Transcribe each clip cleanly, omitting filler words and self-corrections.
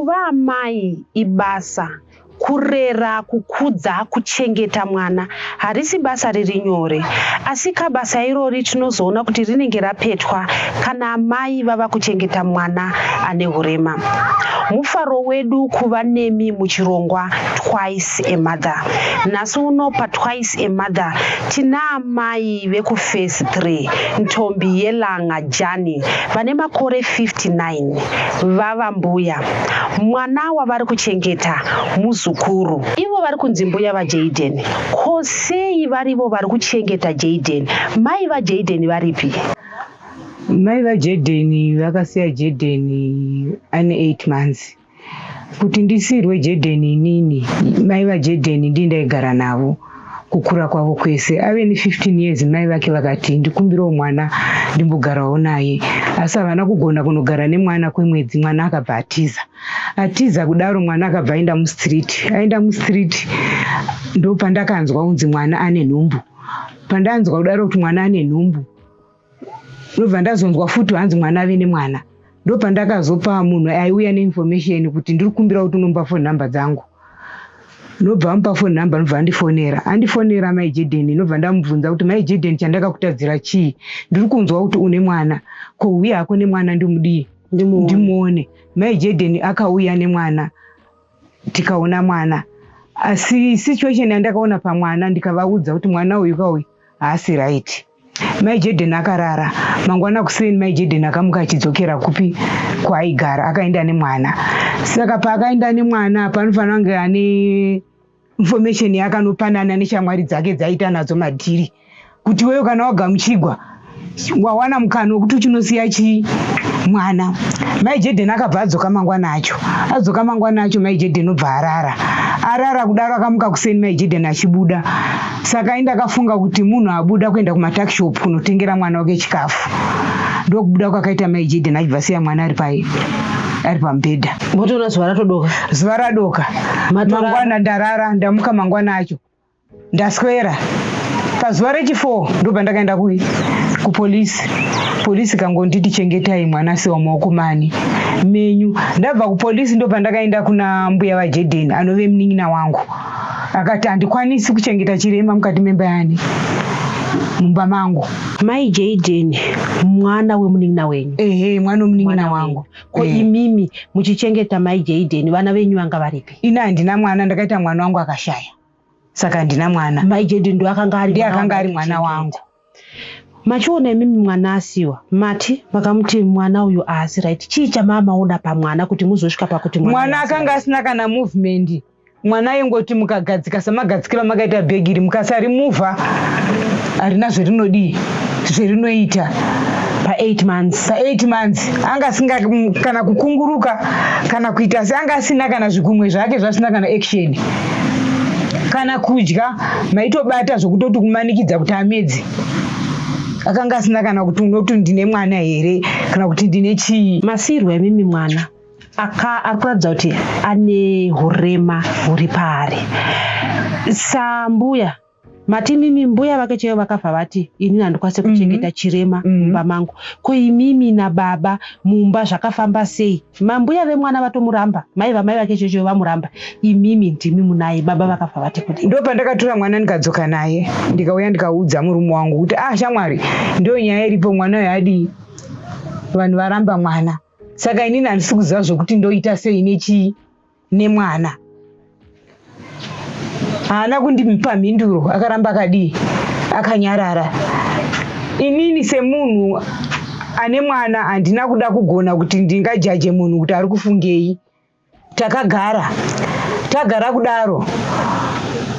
Kuva amai ibasa. Kurera, kukudza, kuchengeta mwana harisi basa riri nyore. Asika basa irori tinozoona kuti rinenge rapetwa kana amai vava kuchengeta mwana ane hurema. Mufaro wedu kuva nemi muchirongwa Twice a Mother. Nhasi uno paTwice a Mother tina amai vekuPhase 3, Ntombi Yelanga Jani vane makore 59 vava mbuya. Mwana wavari kuchengeta muzukuru. Ivo vari kunzi mbuya vaJayden. Ko sei varivo vari kuchengeta Jayden? Mai vaJayden varipi? Mai vaJayden vakasiya Jayden ane 8 months. Kuti ndisiirwe Jayden inini, mai vaJayden ndini ndaigara navo kukura kwavo kwese. Ave ne 15 years mai vake vakati ndikumbirawo mwana ndimbogarawo naye, asi havana kugona kunogara nemwana kwemwedzi, mwana akabva atiza. Atiza kudaro mwana akabva aenda mustreet, aenda mustreet ndopandakanzwa kunzi mwana ane nhumbu. Pandanzwa kudaro kuti mwana ane nhumbu, ndobva ndazonzwa futi hanzi mwana ave nemwana. Ndopandakazopa munhu aiuya neinformation kuti ndiri kukumbira kuti unomupa phone number dzangu. Ndobva amupa phone number, ndobva andifonera. Andifonera mai Jaden, ndobva ndamubvunza kuti mai Jaden chandakakutadzira chii? Ndiri kunzwa kuti une mwana. Ko uya hako nemwana ndimudii? Ndimuone. Mai Jaden akauya nemwana, tikaona mwana. Asi situation yandakaona pamwana ndikavaudza kuti mwana uyu kauyu haasi right. Mai Jaden akarara. Mangwana kuseni mai Jaden akamuka achidzokera kupi kwaaigara, akaenda nemwana. Saka paakaenda nemwana panofanira kunge ane information yaakanopanana neshamwari dzake dzaiita nadzo madhiri kuti wewe kana wagamuchigwa wawana mukana wekuti uchinosiya chii mwana. Mai Jaden akabva adzoka mangwana acho. Adzoka mangwana acho mai Jaden obva arara. Arara kudaro akamuka kuseni mai Jaden achibuda. Saka ini ndakafunga kuti munhu abuda kuenda kumatakishop kunotengera mwana wake chikafu. Ndokubuda kwakaita mai Jaden achibva siya mwana ari pai ari pamubhedha. Motoona zuva ratodoka. Zuva radoka. Mangwana ndarara ndamuka mangwana acho. Ndaswera pazuva rechi4 ndopandakaenda kui kupolisi. Polisi kangonditi chengetai mwana siwa maoko mani menyu. Ndabva kupolisi ndopandakaenda kuna mbuya vaJaden anove munin'ina wangu. Akati handikwanisi kuchengeta chirema mukati memba yani mumba mangu. Mai Jaden mwana wemunin'ina wenyu? Ehe, mwana wemunin'ina wangu. Ko imimi muchichengeta mai Jaden vana venyu vanga varipi? Ini handina mwana, ndakaita mwana wangu akashaya. Saka handina mwana. Mai Jaden ndo akanga ari ndiye akanga ari mwana wangu. Machiona imimi mwana asiwa, mati makamuti mwana uyu haasi right. Chii chamamaona pamwana kuti muzosvika pakuti mwana akanga asina kana movement? Mwana aingoti mukagadzika samagadzikiro makaita bhegi iri, mukasarimuvha harina zverinodii zverinoita. Pa 8 months. Pa 8 months anga asinga kana kukunguruka kana kuita se anga asina kana zvikumwe zvake zvasina kana action kana kudya maitobata zvokutoti kumanikidza kuti amedze. Akanga asina kana kuti unoti ndine mwana here kana kuti ndine chii. Masirwa imimi mwana aka ari kuratidza kuti ane hurema huri paari. Sambuya mati imimi mbuya vake chaivo vakabva vati inini handikwanise kuchengeta chirema mumba mangu. Ko imimi nababa mumba zvakafamba sei? Mambuya vemwana vatomuramba, mai vamai vake chaivo vamuramba, imimi ndimi munaye. Baba vakabva vati kudii? Ndopandakatora mwana ndikadzoka naye, ndikauya ndikaudza murume wangu kuti ah shamwari, ndo nyaya iripo, mwana uyu adii, vanhu varamba mwana. Saka inini handisi kuziva zvokuti ndoita sei nechii nemwana. Haana kundipa mhinduro, akaramba akadii, akanyarara. Inini semunhu ane mwana handina kuda kugona kuti ndingajaje munhu kuti ari kufungei. Takagara tagara kudaro,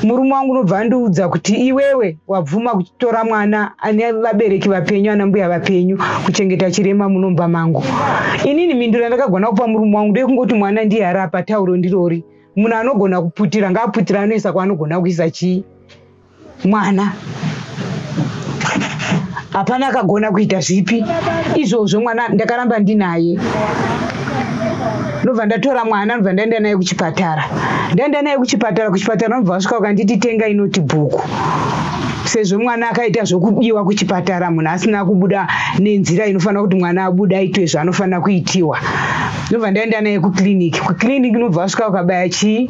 murume wangu unobva andiudza kuti iwewe wabvuma kutora mwana ane vabereki vapenyu, ana mbuya vapenyu, kuchengeta chirema munomba mangu. Inini mhinduro yandakagona kupa murume wangu ndeyekungoti mwana ndiye ari apa, tauro ndirori. Munhu anogona kuputira ngaaputira, anoisa kwaanogona kuisa chii mwana. Hapana akagona kuita zvipi izvozvo. Mwana ndakaramba ndinaye, ndobva ndatora mwana ndobva ndaenda naye kuchipatara. Ndaenda naye kuchipatara, kuchipatara ndobva vasvika vakanditi tenga inoti bhuku, sezvo mwana akaita zvokubiwa kuchipatara, munhu asina kubuda nenzira inofanira kuti mwana abuda aitwe zvaanofanira kuitiwa. Ndobva ndaenda naye kuclinic. Kuclinic ndobva vasvika vakabaya chii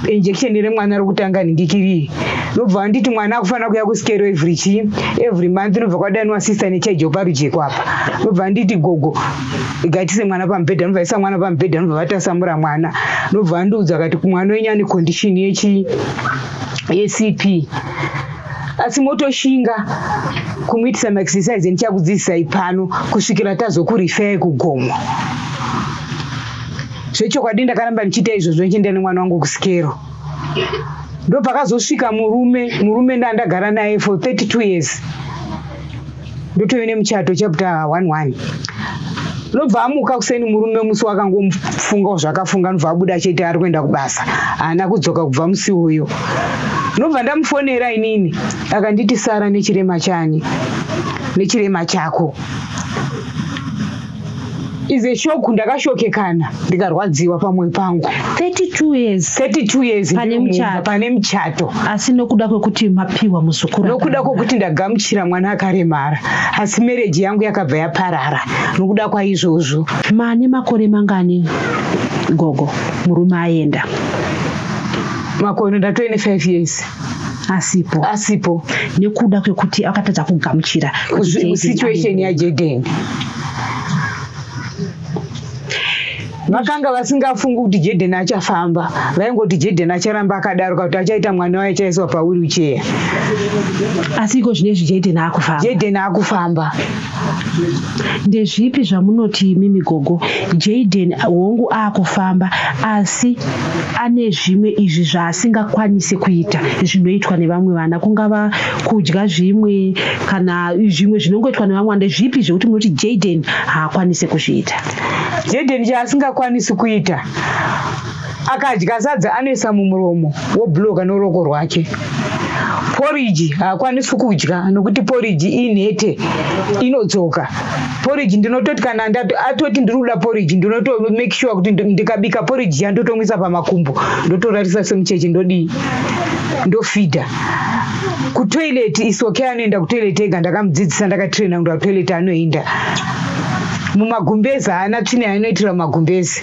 injection remwana rokutanga nhingikiri ndobva vanditi mwana akufanira kuya kusikero every chii every month. Ndobva kwadanwa sister nechajo parujeko apa, ndobva vanditi gogo gatise mwana pamubhedha. Ndobva isa mwana pamubhedha, ndobva vatasamura mwana, ndobva vandiudza kati mwana wenyu ane condition yechi yeCP, asi motoshinga kumuitisa maexercise ndichakudzidzisai pano kusvikira tazokurifai kugomo. Zvechokwadi ndakaramba ndichiita izvozvo, ndichienda nemwana wangu kusikero. Ndopakazosvika murume. Murume ndandagara naye for 32 years, ndotove nemuchato chapter 11. Nobva amuka kuseni murume, musi wakangofunga zvakafunga, nobva abuda achiti ari kuenda kubasa. Haana kudzoka kubva musi uyo. Nobva ndamufonera inini, akanditi sara nechirema chani, nechirema chako. Is a shock, ndakashokekana, ndikarwadziwa pamwoyo pangu. 32 years. 32 years. Pane muchato. Pane muchato. Asi nokuda kwekuti mapiwa muzukuru. Nokuda kwokuti ndagamuchira mwana akaremara, asi marriage yangu yakabva yaparara nokuda kwaizvozvo. Mane makore mangani gogo murume aenda? Makore ndatoine 5 years. Asipo. Asipo. Nekuda kwekuti akatadza kugamuchira kuti Jaden situation yaJaden. Vakanga vasingafungi kuti Jaden achafamba, vaingoti Jaden acharamba akadaro, kakuti achaita mwana waye achaiswa pawheelchair. Asi iko zvinezvi Jaden akufamba. Jaden akufamba. Ndezvipi zvamunoti imimi gogo, Jaden hongu akufamba, asi ane zvimwe izvi zvaasingakwanisi kuita zvinoitwa nevamwe vana, kungava kudya zvimwe kana zvimwe zvinongoitwa nevamwe vana? Ndezvipi zvekuti munoti Jaden haakwanisi kuzviita? Jaden chaasingakwanisi kuita, akadya sadza anoisa mumuromo wobhuloka noruoko rwake. Poriji haakwanisi kudya nokuti poriji inhete, inodzoka. Poriji ndinototi kana atoti ndiri kuda poriji, ndinoto make sure kuti ndikabika poriji yandotomwisa pamakumbo, ndotorarisa semucheche, ndodii, ndofidha. Kutoilet is okay, anoenda kutoilet ega, ndakamudzidzisa, ndakatraina kuenda kutoilet, anoenda. Mumagumbezi haana tsvina yaanoitira mumagumbezi.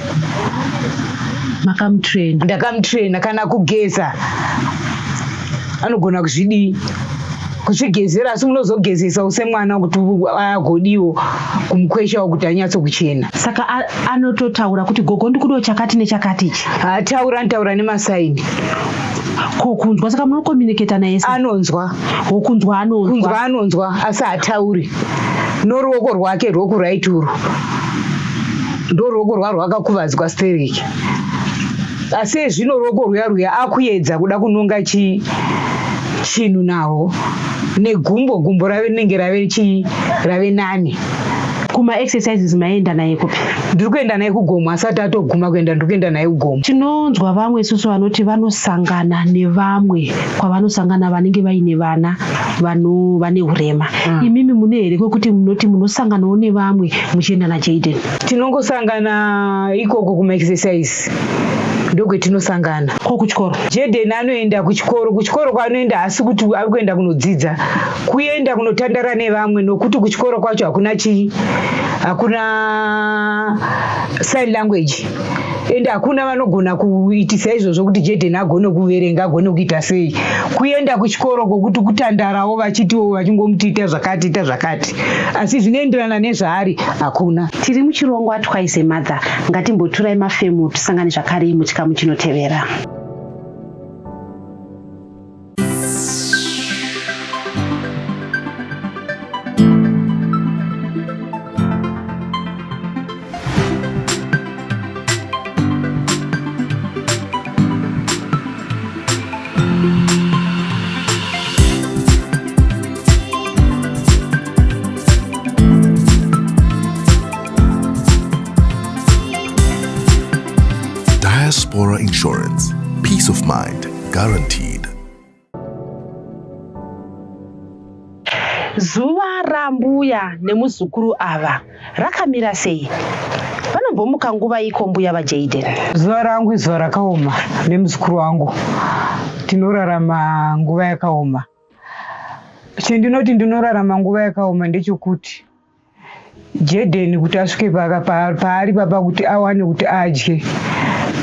Makamutraina. Ndakamutraina. Kana kugeza anogona kuzvidii, kuzvigezera, asi munozogezesa semwana kuti agodiwo kumukweshawo kuti anyatsokuchena. Saka anototaura kuti gogo ndikudiwo chakati nechakati ichi? Haataura, anotaura nemasaini. Ko kunzwa, saka munokomuniketa naye sei? Anonzwa. Wokunzwa anonzwa. Kunzwa anonzwa, asi haatauri noruoko rwake rwokuright. Urwu ndo ruoko rwarwakakuvadzwa stereki, asi ezvino ruoko rwuya rwuya akuedza kuda kunonga chinhu nawo negumbo. Gumbo rave rinenge rave chii, rave nani. Kuma exercises maenda naye kupi? Ndiri kuenda naye kugomo, asati atoguma kuenda, ndiri kuenda naye kugomo. Tinonzwa vamwe isusu vanoti vanosangana nevamwe kwavanosangana vanenge vaine vana vane urema. Imimi mune here kwekuti munoti munosanganawo nevamwe muchienda naJaden? Tinongosangana ikoko kumaexercise, ndokwetinosangana. Ko kuchikoro? Jaden anoenda kuchikoro. Kuchikoro kwaanoenda haasi kuti ari kuenda kunodzidza, kuenda kunotandara nevamwe, nokuti kuchikoro kwacho hakuna chii, hakuna sign language, ende hakuna vanogona kuitisa izvozvo kuti Jaden agone kuverenga, agone kuita sei. Kuenda kuchikoro kwokuti kutandarawo, vachitiwo vachingomuti ita zvakati, ita zvakati, asi zvinoenderana nezvaari hakuna. Tiri muchirongwa Twice a Mother. Ngatimboturai mafemu, tisangane zvakare muchikamu chinotevera. Diaspora Insurance. Peace of mind guaranteed. Zuva rambuya nemuzukuru ava rakamira sei? Vanombomuka nguva iko mbuya vaJaden? Zuva rangu izuva rakaoma nemuzukuru wangu. Tinorarama nguva yakaoma. Chendinoti ndinorarama nguva yakaoma ndechekuti Jaden kuti asvike paari papa kuti awane kuti adye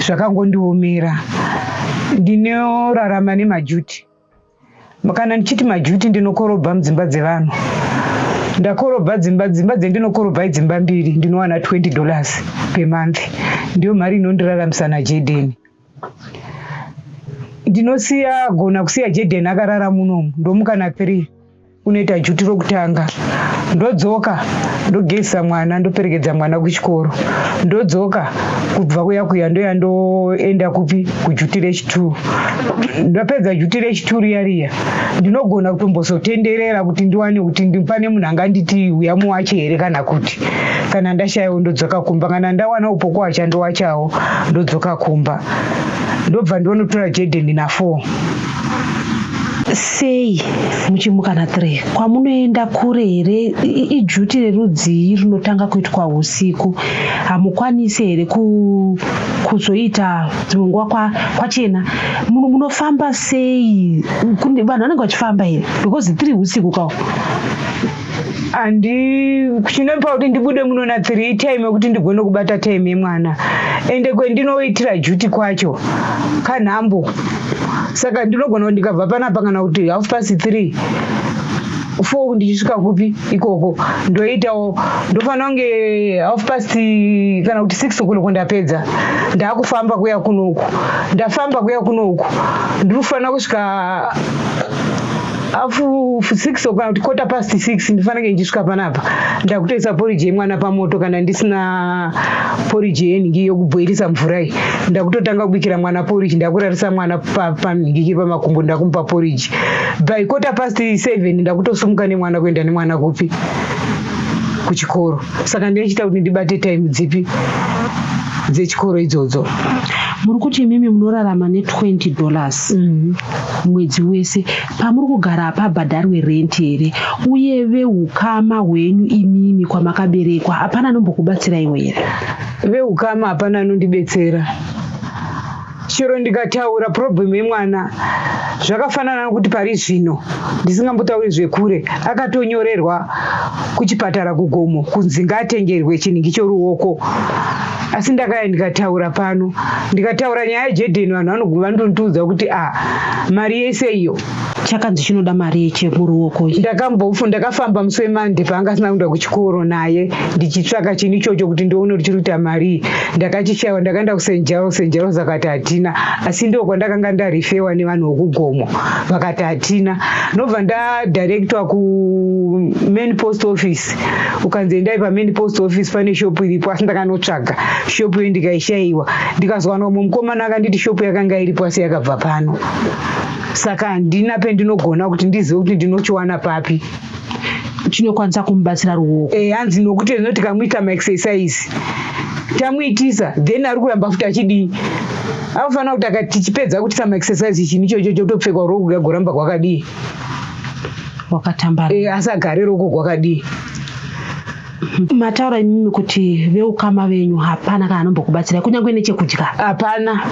zvakangondiomera. Ndinorarama nemajuti. Kana ndichiti majuti ndinokorobha mudzimba dzevanhu. Ndakorobha dzimba dzimba dzendinokorobha idzimba mbiri ndinowana 20 dollars per month. Ndiyo mari inondiraramisa naJaden. Ndinosiya gona kusiya Jaden akarara munomu ndomuka na 3 unoita juti rokutanga ndodzoka ndogezisa mwana ndoperekedza mwana kuchikoro ndodzoka kubva kuya kuya ndoya ndoenda kupi kujuti rechitwo ndapedza juti rechitwo riya riya ndinogona kutombozotenderera kuti ndiwane kuti pane munhu anganditi uya muwache here kana kuti kana ndashayawo ndodzoka kumba kana ndawana upo kuwacha ndowachawo ndodzoka kumba ndobva ndionotora jedeni na4. Sei muchimuka na 3 kwamunoenda kure here ijuti rerudzii rinotanga kuitwa husiku hamukwanisi here kuzoita dzimwe nguva kwachena munofamba sei vanhu vanenge vachifamba here because 3 husiku kawo. Handi chinopa kuti ndibude muno na 3 time yekuti ndigone kubata time yemwana ende kwendinoitira juti kwacho kanhambo saka ndinogona kuti ndikabva panapa kana kuti 3:30 4 ndichisvika kupi ikoko ndoitawo ndofanira kunge half past kana kuti 6 o'clock ndapedza ndaakufamba kuya kunoku ndafamba kuya kunoku ndiri kufanira kusvika 6:30 kana kuti 6:15 ndifanira kunge ndichisvika panapa ndakutoisa poriji yemwana pamoto kana ndisina poriji yenhingi yokubhoirisa mvura iyi ndakutotanga kubikira mwana poriji ndakurarisa mwana panhingi pamakumbo ndakumupa poriji by 7:15 ndakutosumuka nemwana kuenda nemwana kupi kuchikoro saka ndinochiita kuti ndibate time dzipi dzechikoro idzodzo. Muri kuti imimi munorarama ne20 dollars mwedzi wese pamuri kugara hapabhadharwe renti here uye veukama hwenyu imimi kwamakaberekwa hapana anombokubatsiraiwo here? Veukama hapana anondibetsera chero ndikataura problem yemwana zvakafanana nokuti pari zvino ndisingambotauri zvekure akatonyorerwa kuchipatara kugomo kunzi ngaatengerwe chinhingi choruoko asi ndakaya ndikataura pano ndikataura nyaya yaJaden vanhu vanondiudza kuti a mari yese iyo. Chakanzi chinoda mari yechemuruoko? Ndakambofu ndakafamba musi weMonday paanga asina kuenda kuchikoro naye ndichitsvaka chinhu ichocho kuti ndione kuti chiri kuita marii ndakachishayiwa ndakaenda kuSt Giles. St Giles akati hatina asi ndo kwandakanga ndarifewa nevanhu vokugomo vakati hatina ndobva ndadirectwa kumain post office ukanzi endai pamain post office pane shopu iripo asi ndakanotsvaga shopu iyo ndikaishayiwa ndikazowana umwe mukomana akanditi shopu yakanga iripo asi yakabva pano saka handina pendinogona kuti ndizive kuti ndinochiwana papi. Chinokwanisa kumubatsira ruoko. Hanzi nokuti zvino tikamuita maexercise tamuitisa then ari kuramba futi achidii anofanira kuti akati tichipedza kuitisa maexercise chinhu ichocho chotopfekwa ruoko gagoramba gwakadii. Wakatambara. Asagare ruoko gwakadii. Mataura imimi kuti veukama venyu hapana kana anombokubatsirai kunyange nechekudya? Hapana.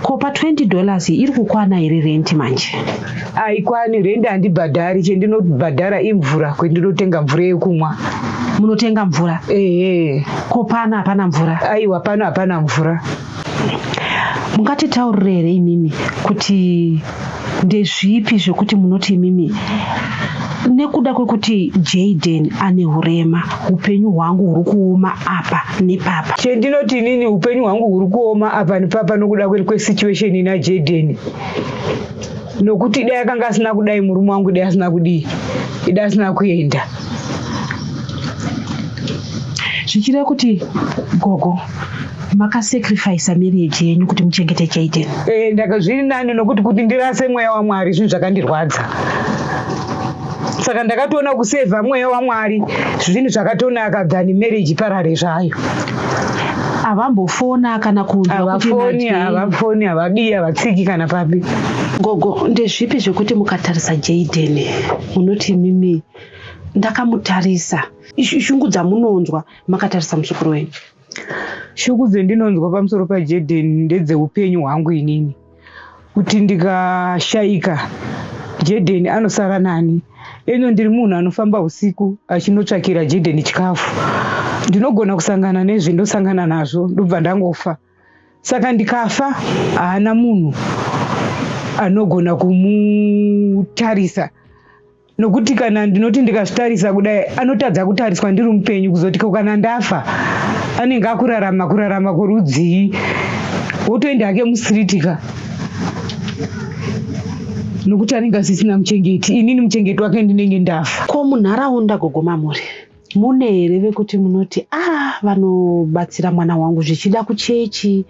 Ko pa20 dollars iri kukwana here renti manje? Aikwani rendi handibhadhari chendinobhadhara imvura kwendinotenga mvura yekumwa. Munotenga mvura? Ehe. Ko pano hapana mvura? Aiwa pano hapana mvura. Mungatitaurire here imimi kuti ndezvipi zvekuti munoti imimi nekuda kwekuti Jaden ane urema upenyu hwangu huri kuoma apa nepapa? Chendinoti inini upenyu hwangu huri kuoma apa nepapa nokuda kwesituation ina Jaden nokuti dai akanga asina kudai murume wangu dai asina kudii dai asina kuenda. Zvichireva kuti gogo makasacrifica marriage yenyu kuti muchengete Jaden? Ndaka zviri nani nokuti kuti ndirase mweya waMwari zvinhu zvakandirwadza saka ndakatoona kusevha mweya waMwari zvinhu zvakatonaka than marriage parare zvayo. Havambofona kana kunzwa kuti Havafoni. Havafoni havadii havatsiki kana papi. Gogo ndezvipi zvekuti mukatarisa Jaden munoti mimi ndakamutarisa shungu dzamunonzwa makatarisa muzukuru wenyu? Shungu dzendinonzwa pamusoro paJaden ndedzeupenyu hwangu inini kuti ndikashayika Jaden anosara nani. Eno ndiri munhu anofamba usiku achinotsvakira Jaden chikafu. Ndinogona kusangana nezvendosangana nazvo ndobva ndangofa. Saka ndikafa haana munhu anogona kumutarisa nokuti kana ndinoti ndikazvitarisa kudai anotadza kutariswa ndiri mupenyu kuzoti ko kana ndafa anenge akurarama kurarama kworudzii wotoenda hake mustreet ka nokuti anenge asisina muchengeti inini muchengeti wake ndinenge ndafa. Ko munharaunda gogo mamuri mune here vekuti munoti a ah, vanobatsira mwana wangu zvichida kuchechi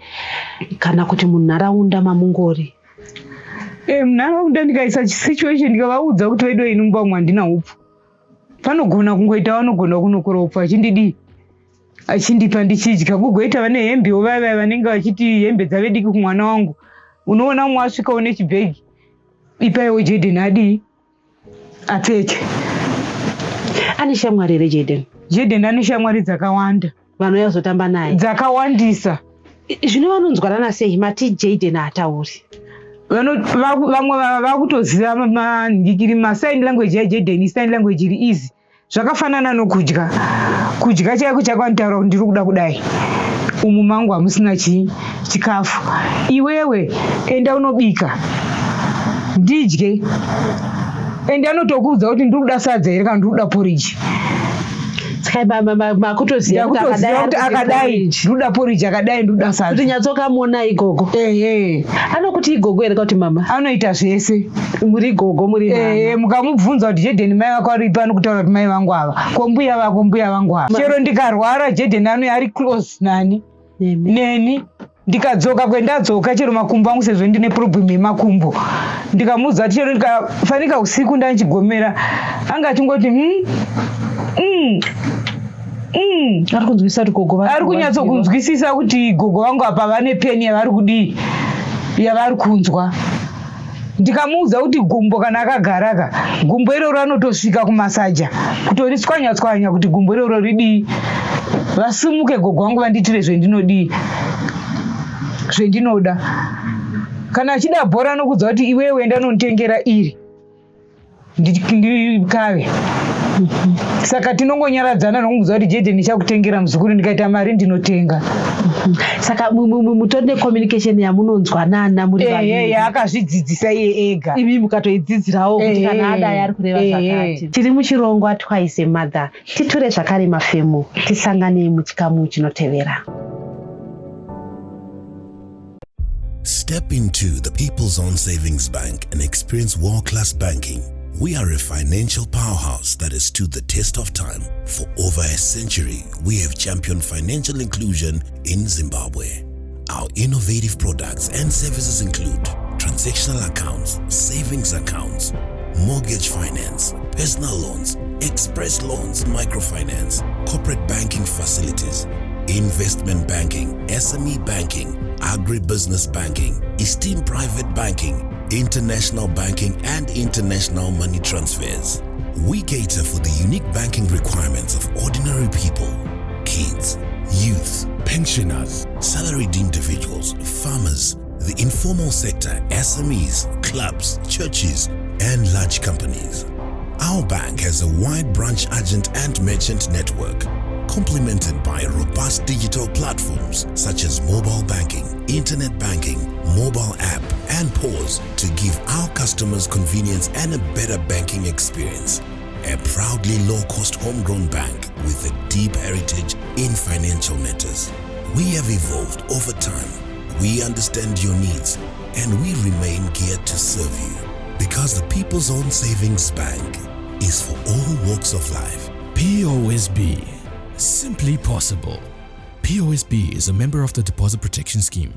kana kuti munharaunda mamungori? Eh, munharaunda ndikaisa situation ndikavaudza kuti vedu ini mumba umu handina upfu panogona kungoita vanogona kunokora upfu achindidii achindipa ndichidya kugoita vane hembewo vaya vaya vanenge vachiti hembe dzave diki kumwana wangu unoona umwe asvikawo nechibhegi ipaiwo Jaden adii apfeke. Ane shamwari here Jaden? Jaden ane shamwari dzakawanda. Vanouya kuzotamba naye? Dzakawandisa. Zvino vanonzwanana sei? Mati Jaden haatauri. Vamwe vakutoziva manhikiri masign language yaJaden isign language iri easy. Zvakafanana nokudya. Kudya chaiko chaiko anotaura kuti ndiri kuda kudai. Umu mangu hamusina chii chikafu. Iwewe enda unobika ndidye. Ende anotokuudza kuti ndiri kuda sadza here kana ndiri kuda porridge. Saka makutoziva kuti akadai ndiri kuda porridge akadai ndiri kuda sadza. Kuti nyatsokamona igogo. Ehe. Anokuti igogo here kuti mama? Anoita zvese. Muri gogo muri mama. Eh, mukamubvunza kuti Jaden mai vako aripi anokutaura kuti mai vangu ava. Ko mbuya vako mbuya vangu ava. Chero ndikarwara Jaden anouya ari close nani? Neni. Ndikadzoka kwendadzoka chero makumbo angu sezvo ndine problem yemakumbo. Ndikamuudza kuti chero ndikafanika usiku ndanchigomera anga achingoti hmm? Mm. Mm. Ari kunzwisisa kuti gogo ari kunyatsokunzwisisa kuti gogo vangu apa vane peni yavari kudii yavari kunzwa. Ndikamuudza kuti gumbo kana akagara ka gumbo iroro anotosvika kumasaja kutoritswanya tswanya kuti gumbo iroro ridii vasimuke gogo vangu vandiitire zvendinodii zvendinoda. Kana achida bhora anokuudza kuti iwewe enda unonditengera iri. Ndikave saka tinongonyaradzana nokumudza kuti Jaden ndichakutengera muzukuru ndikaita mari ndinotenga. Saka mutori necommunication yamunonzwanana muri vaviri? Akazvidzidzisa iye ega. Imi mukatoidzidzirawo kuti kana adai ari kureva zvakati. Tiri muchirongwa Twice a Mother, titure zvakare mafemo tisangane muchikamu chinotevera. Step into the People's Own Savings Bank and experience world-class banking. We are a financial powerhouse that has stood the test of time. For over a century, we have championed financial inclusion in Zimbabwe. Our innovative products and services include transactional accounts, savings accounts, mortgage finance, personal loans, express loans, microfinance, corporate banking facilities, investment banking, SME banking, agribusiness banking, esteemed private banking, international banking, and international money transfers. We cater for the unique banking requirements of ordinary people, kids, youth, pensioners, salaried individuals, farmers, the informal sector, SMEs, clubs, churches, and large companies. Our bank has a wide branch agent and merchant network, complemented by robust digital platforms such as mobile banking, internet banking, mobile app, and POS to give our customers convenience and a better banking experience. A proudly low-cost homegrown bank with a deep heritage in financial matters. We have evolved over time. We understand your needs and we remain geared to serve you because the People's Own Savings Bank is for all walks of life. POSB. Simply possible. POSB is a member of the Deposit Protection Scheme.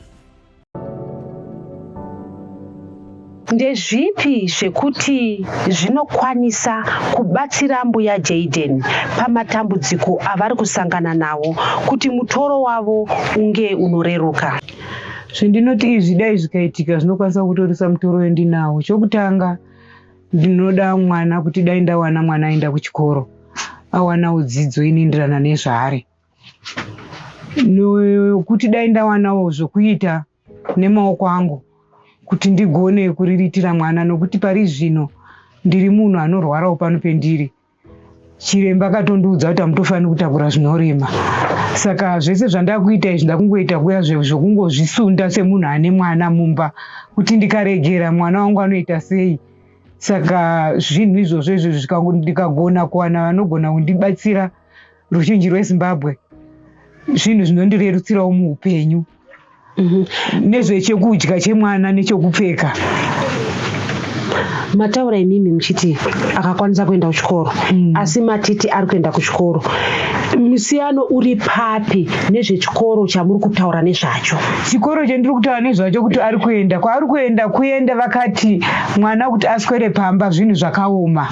Ndezvipi zvekuti zvinokwanisa kubatsira mbuya Jayden pamatambudziko avari kusangana nawo kuti mutoro wavo unge unoreruka? Zvendinoti izvi dai zvikaitika zvinokwanisa kutoresa mutoro wendinawo. Chokutanga ndinoda mwana kuti dai ndawana mwana aenda kuchikoro awanawo dzidzo inoenderana nezvaari. Nokuti dai ndawanawo zvokuita nemaoko angu kuti ndigone kuriritira mwana nokuti pari zvino Ndiri munhu anorwarawo pano pendiri. Chiremba akatondiudza kuti hamutofaniri kutakura zvinorema. Saka zvese zvandakuita izvi ndakungoita kuya zvekungozvisunda semunhu ane mwana mumba kuti ndikaregera mwana wangu anoita sei. Saka zvinhu izvozvo izvo ndikagona kuwana vanogona kundibatsira ruzhinji rweZimbabwe zvinhu zvinondirerutsirawo muupenyu. Nezvechekudya chemwana nechekupfeka. Mataura imimi muchiti akakwanisa kuenda kuchikoro, asi matiti ari kuenda kuchikoro. Musiyano uri papi nezvechikoro chamuri kutaura nezvacho? Chikoro chandiri kutaura nezvacho kuti ari kuenda kwaari kuenda kuenda vakati mwana kuti aswere pamba zvinhu zvakaoma,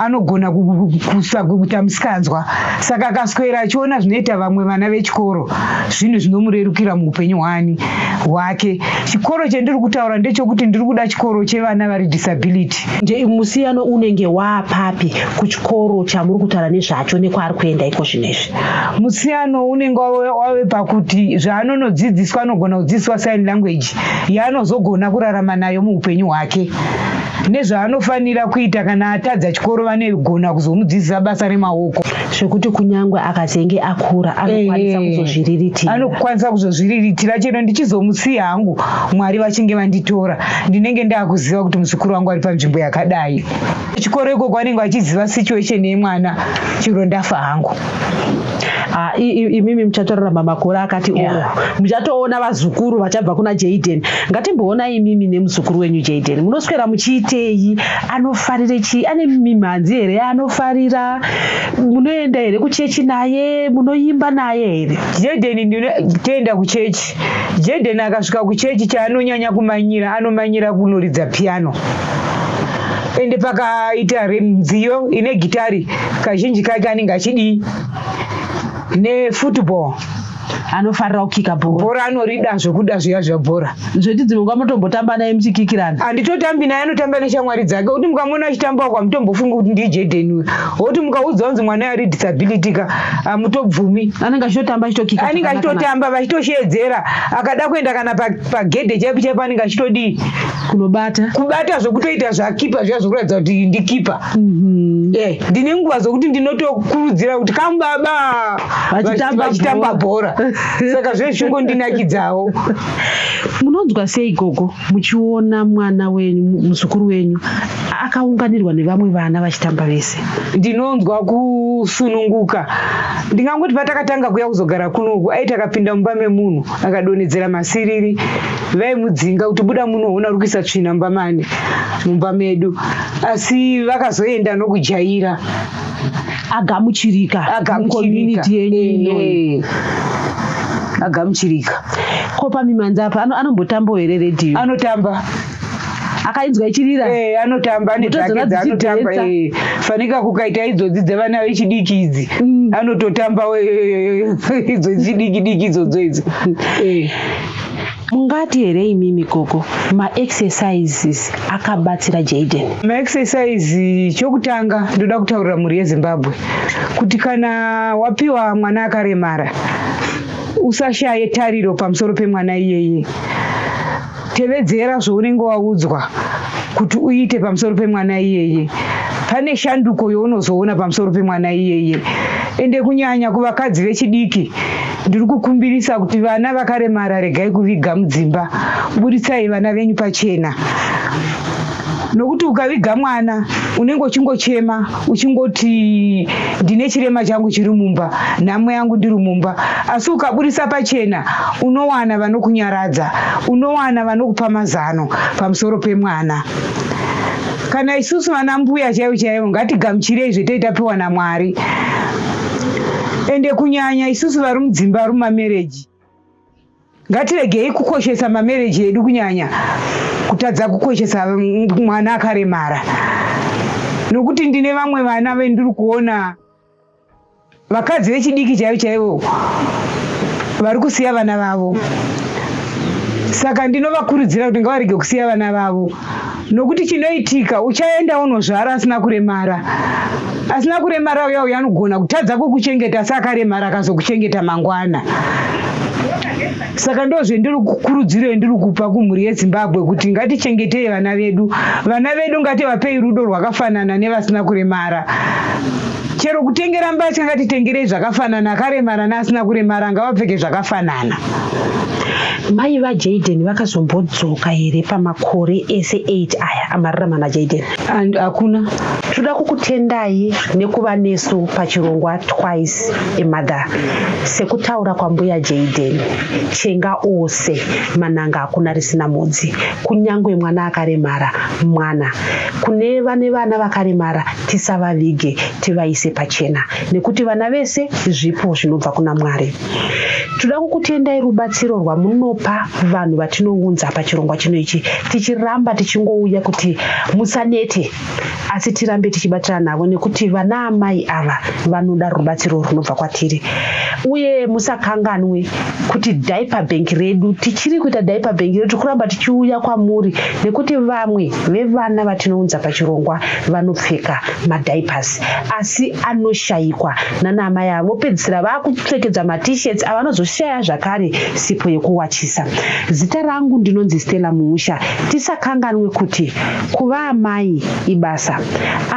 anogona kuita musikanzwa. Saka akaswera achiona zvinoita vamwe vana vechikoro zvinhu zvinomurerukira muupenyu hwani hwake. Chikoro chandiri kutaura ndechekuti ndiri kuda chikoro chevana vari disability. Nje musiyano unenge waapapi kuchikoro chamuri kutaura nezvacho nekwaari kuenda iko zvino izvi? Musiyano unenge wave pakuti zvaanonodzidziswa anogona kudzidziswa sign language yaanozogona kurarama nayo muupenyu hwake, nezvaanofanira kuita kana atadza chikoro vanogona kuzomudzidzisa basa remaoko, zvekuti kunyangwe akazenge akura anokwanisa kuzozviriritira. Anokwanisa kuzozviriritira chero ndichizomusiya hangu Mwari vachinge vanditora, ndinenge ndakuziva kuti muzukuru wangu ari panzvimbo yakadai. Chikoro ikoko vanenge vachiziva situation yemwana chero ndafa hangu. Imimi muchatorarama makore akati Muchatoona vazukuru vachabva kuna Jayden. Ngatimboona imimi nemuzukuru wenyu Jayden, munoswera muchiitei? Anofarire chii? Ane mimhanzi here anofarira? Munoenda here kuchechi naye? Munoimba naye here? Jayden ndinoenda kuchechi. Jayden akasvika kuchechi chaanonyanya kumanyira, anomanyira kunoridza piano. Ende pakaita nziyo ine gitari kazhinji kake anenge achidii nefootball. Anofarira kukika bhora. Bhora anorida zvekuda zviya zvebhora. Zveti dzimwe nguva motombotamba naye muchikikirana? Handitotambi naye, anotamba neshamwari dzake. Kuti mukamuona achitamba uko hamutombofungi kuti ndiye Jayden uyu. Woti mukaudza kunzi mwana ari disability ka, hamutobvumi. Anenge achitotamba achitokika. Anenge achitotamba vachitosheedzera. Akada kuenda kana pagedhe chaipo chaipo anenge achitodii? Kunobata. Kubata zvekutoita zvakipa zviya zvekuratidza kuti ndikipa. Ndine nguva zokuti ndinotokurudzira kuti kamubaba vachitamba bhora. Saka zvezvingondinakidzawo. Munonzwa sei gogo muchiona mwana wenyu, muzukuru wenyu akaunganirwa nevamwe vana vachitamba vese? Ndinonzwa kusununguka. Ndingangoti patakatanga kuya kuzogara kunoku, aiti akapinda mumba memunhu akadonhedzera masiriri, vaimudzinga kuti buda muno, una uri kuisa tsvina mumba mani, mumba medu. Asi vakazoenda nokujaira. Agamuchirika. Agamuchirika. Yenyu. Agamuchirika. Ko pamimhanzi apa anombotambawo here radio? Anotamba. Akainzwa ichirira? Anotamba, ane dzake dzaanotamba. Fanika kukaita idzodzi dzevana vechidiki idzi. Anototamba idzo dzidiki diki idzodzo idzo. Mungati here imimi gogo maexercises akabatsira Jayden? Maexercise chokutanga ndoda kutaurira mhuri yeZimbabwe kuti kana wapiwa mwana akaremara usashaye tariro pamusoro pemwana iyeye. Tevedzera zvaunenge waudzwa kuti uite pamusoro pemwana iyeye. Pane shanduko yaunozoona pamusoro pemwana iyeye. Ende kunyanya kuvakadzi vechidiki ndiri kukumbirisa kuti vana vakaremara regai kuviga mudzimba, buritsai vana venyu pachena. Nokuti ukaviga mwana unenge uchingochema uchingoti ndine chirema changu chiri mumba, nhamo yangu ndiri mumba. Asi ukaburisa pachena unowana vanokunyaradza, unowana vanokupa mazano pamusoro pemwana. Kana isusu vana mbuya chaivo chaivo ngatigamuchirei zvetei tapiwa naMwari. Ende kunyanya isusu vari mudzimba vari mumamereji, ngatiregei kukoshesa mamereji edu, kunyanya kutadza kukoshesa mwana akaremara. Nokuti ndine vamwe vana vendiri kuona vakadzi vechidiki chaivo chaivo vari kusiya vana vavo. Saka ndinovakurudzira kuti ngavarege kusiya vana vavo, nokuti chinoitika uchaenda unozvara asina kuremara. Asina kuremara uya uya anogona kutadza kukuchengeta, asi akaremara akazokuchengeta mangwana. Saka ndozvendiri kukurudziro yendiri kupa kumhuri yeZimbabwe kuti ngatichengetei vana vedu. Vana vedu ngativapei rudo rwakafanana nevasina kuremara. Chero kutengera mbatya ngatitengerei zvakafanana, akaremara neasina kuremara ngavapfeke zvakafanana. Mai vaJayden vakazombodzoka here pamakore ese 8 aya amararama naJayden? And hakuna. Toda kukutendai nekuva nesu pachirongwa Twice a Mother. Sekutaura kwambuya Jayden, chenga ose mananga hakuna risina mhodzi. Kunyangwe mwana akaremara, mwana. Kune vane vana vakaremara tisavavige tivaise pachena nekuti vana vese zvipo zvinobva kuna Mwari. Toda kukutendai rubatsiro rwamunopa vanhu vatinounza pachirongwa chino ichi tichiramba tichingouya kuti musanete asi tirambe tichibatirana navo nekuti vana amai ava vanoda rubatsiro runobva kwatiri uye musakanganwe kuti diaper bank redu tichiri kuita diaper bank redu tikuramba tichiuya kwamuri nekuti vamwe vevana vatinounza pachirongwa vanopfeka madiapers asi anoshayikwa nana amai avo vopedzisira vakupfekedza mat-shirts avanozoshaya zvakare sipo yekuwachisa. Zita rangu ndinonzi Stella Muusha. Tisakanganwe kuti kuva amai ibasa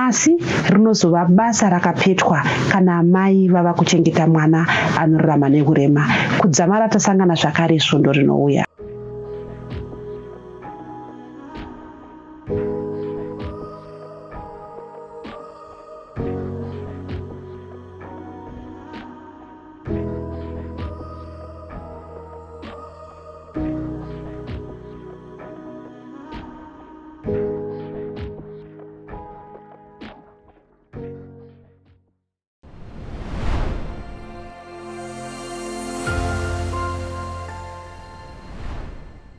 asi rinozova basa rakapetwa kana amai vava kuchengeta mwana anorarama nehurema. Kudzamara tasangana zvakare svondo rinouya.